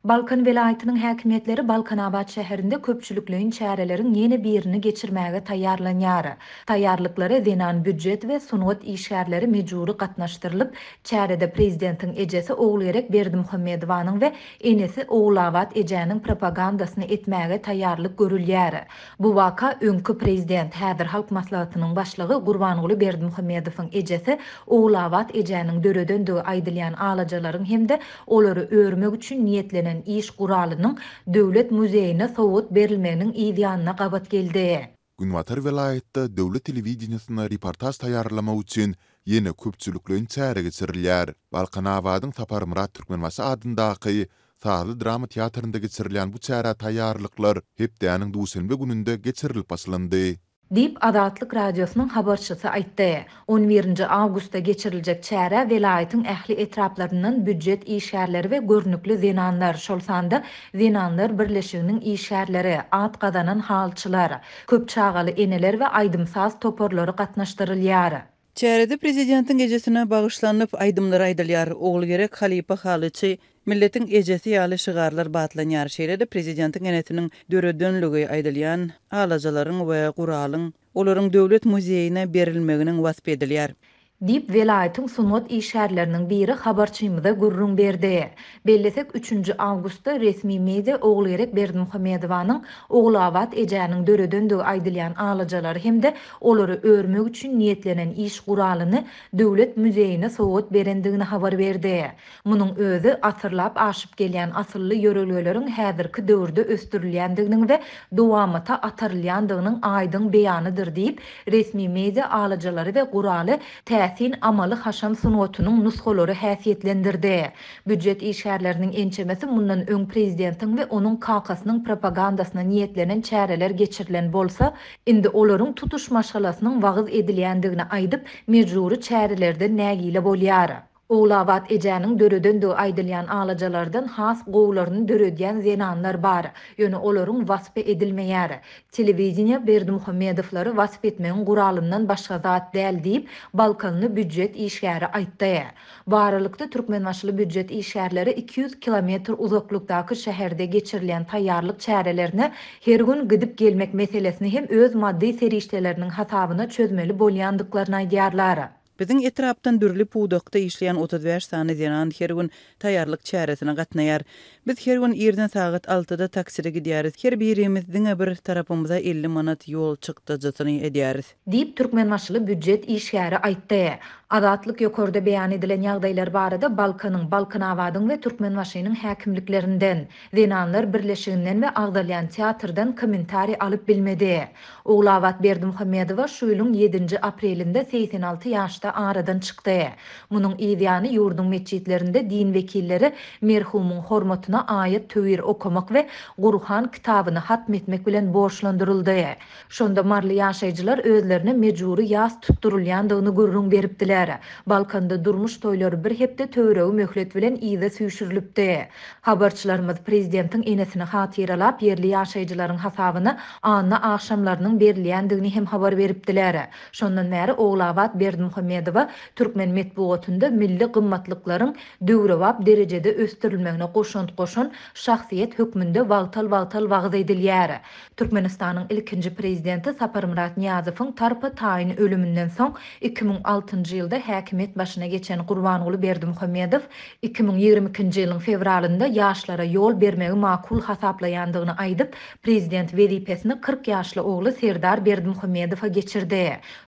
Balkan welaýatynyň häkimiýetleri Balkanabat şäherinde köpçülikleýin çäreleriň ýene birini geçirmäge taýýarlanýar. Taýýarlyklara zenan býujet we sungat işgärleri mejbury gatnaşdyrylyp, çärede prezidentiň ejesi Ogulgerek Berdimuhamedowanyň we enesi Ogulabat ejäniň propagandasyny etmäge taýýarlyk görülýär. Bu waka öňki prezident, häzir Halk Maslahatynyň başlygy Gurbanguly Berdimuhamedowyň ejesi Ogulabat ejäniň döredendigi aýdylýan alajalaryň hem-de olary örmek üçin niýetlenen iş guralynyň Döwlet muzeýine sowgat berilmeginiň yz ýanyna gabat geldi. Günbatar welaýatda döwlet telewideniýesine reportaž taýýarlamak üçin ýene köpçülikleýin çäre geçirilýär. Balkanabadyň Saparmyrat Türkmenbaşy adyndaky sazly-drama teatrynda geçirilýän bu çärä taýýarlyklar hepdäniň duşenbe gününde geçirilip başlandy. Diýip, Azatlyk Radiosynyň habarçysy aýtdy. On birinji awgustda geçiriljek çärä welaýatyň ähli etraplaryndan býujet işgärleri we görnükli zenanlar, şol sanda Zenanlar birleşiginiň işgärleri, at gazanan halyçylar, köp çagaly eneler we aýdym-saz toparlary gatnaşdyrylýar. Çärede prezidentiň ejesine bagyşlanyp, aýdymlar aýdylýar, Ogulgerek halypa halyçy, milletiň ejesi ýaly şygarlar batlanýar. Şeýle-de prezidentiň enesiniň döredenligi aýdylýan alajalaryň we guralyň olaryň Döwlet muzeýine berilmeginiň waspy edilýär. Diýip, welaýatyň sungat işgärleriniň biri habarçymyza gürrüň berdi. Bellesek, üçünji awgustda resmi media Ogulgerek Berdimuhamedowanyň Ogulabat ejäniň döredendigi aýdylýan alajalary hem-de olary örmek üçin niýetlenen iş guralyny Döwlet muzeýine sowgat berendigini habar berdi. Munuň özi asyrlap aşyp gelýän asylly ýörelgeleriň häzirki döwürde ösdürilýändiginiň we dowamata atarylýandygynyň aýdyň beýanydyr diýip, resmi media alyjylary we guraly täsin amaly-haşam sungatynyň nusgalary häsiýetlendirdi. Býujet işgärleriniň ençemesi mundan öň prezidentiň we onuň kakasynyň propagandasyna niýetlenen çäreler geçirilen bolsa, indi olaryň tutuş maşgalasynyň wagyz edilýändigini aýdyp, mejbury çärelerden nägile bolýar. Ogulabat ejäniň döredendigi aýdylýan alajalardan has gowularyny döredýän zenanlar bar. Ýöne olaryň waspy edilmeýär. Telewideniýe Berdimuhamedowlary wasp etmegiň guralyndan başga zat däl diýip, balkanly býujet işgäri aýtdy. Bu aralykda, türkmenbaşyly býujet işgärleri 200 kilometr uzaklykdaky şäherde geçirilýän taýýarlyk çärelerine her gün gidip-gelmek meselesini hem öz maddy serişdeleriniň hasabyna çözmeli bolýandyklaryny aýdýarlar. Biziň etrapdan dürli pudakda işleýän 35 sany zenan her gün taýýarlyk çäresine gatnaýar. Biz her gün irden sagat altyda takside gidýäris. Her birimiz diňe bir tarapymyza 50 manat ýol çykdajysyny edýäris. Diýip, türkmenbaşyly býujet işgäri aýtdy. Azatlyk ýokarda beýan edilen ýagdaýlar barada Balkanyň, Balkanabadyň we Türkmenbaşynyň häkimliklerinden, Zenanlar birleşiginden we agzalýan teatrdan kommentariý alyp bilmedi. Ogulabat Berdimuhamedowa şu ýylyň ýedinji aprelinde 86 ýaşda aradan çykdy. Munuň yz ýany ýurduň metjitlerinde din wekilleri merhumyň hormatyna aýat-töwir okamak we Gurhan kitabyny hatm etmek bilen borçlandyryldy. Şonda maryly ýaşaýjylar özlerine mejbury ýas tutdurylýandygyny gürrüň beripdiler. Balkanda durmuş toýlary bir hepde töweregi möhlet bilen yza süýşürilipdi. Habarçylarymyz prezidentiň enesini hatyralap, ýerli ýaşaýjylaryň hasabyna anna agşamlarynyň berilýändigini hem habar beripdiler. Şondan bäri Ogulabat Berdimuhamedowa türkmen metbugatynda milli gymmatlyklaryň döwrebap derejede ösdürilmegine goşant goşan şahsyýet hökmünde wagtal-wagtal wagyz edilýär. Türkmenistanyň ilkinji Prezidenti Saparmyrat Nyýazowyň tarpa-taýyn ölüminden soň 2006-njy ýylda häkimiýet başyna geçen Gurbanguly Berdimuhamedow 2022-nji ýylyň fewralynda ýaşlara ýol bermegi makul hasaplaýandygyny aýdyp, prezident wezipesini 40 ýaşly ogly Serdar Berdimuhamedowa geçirdi.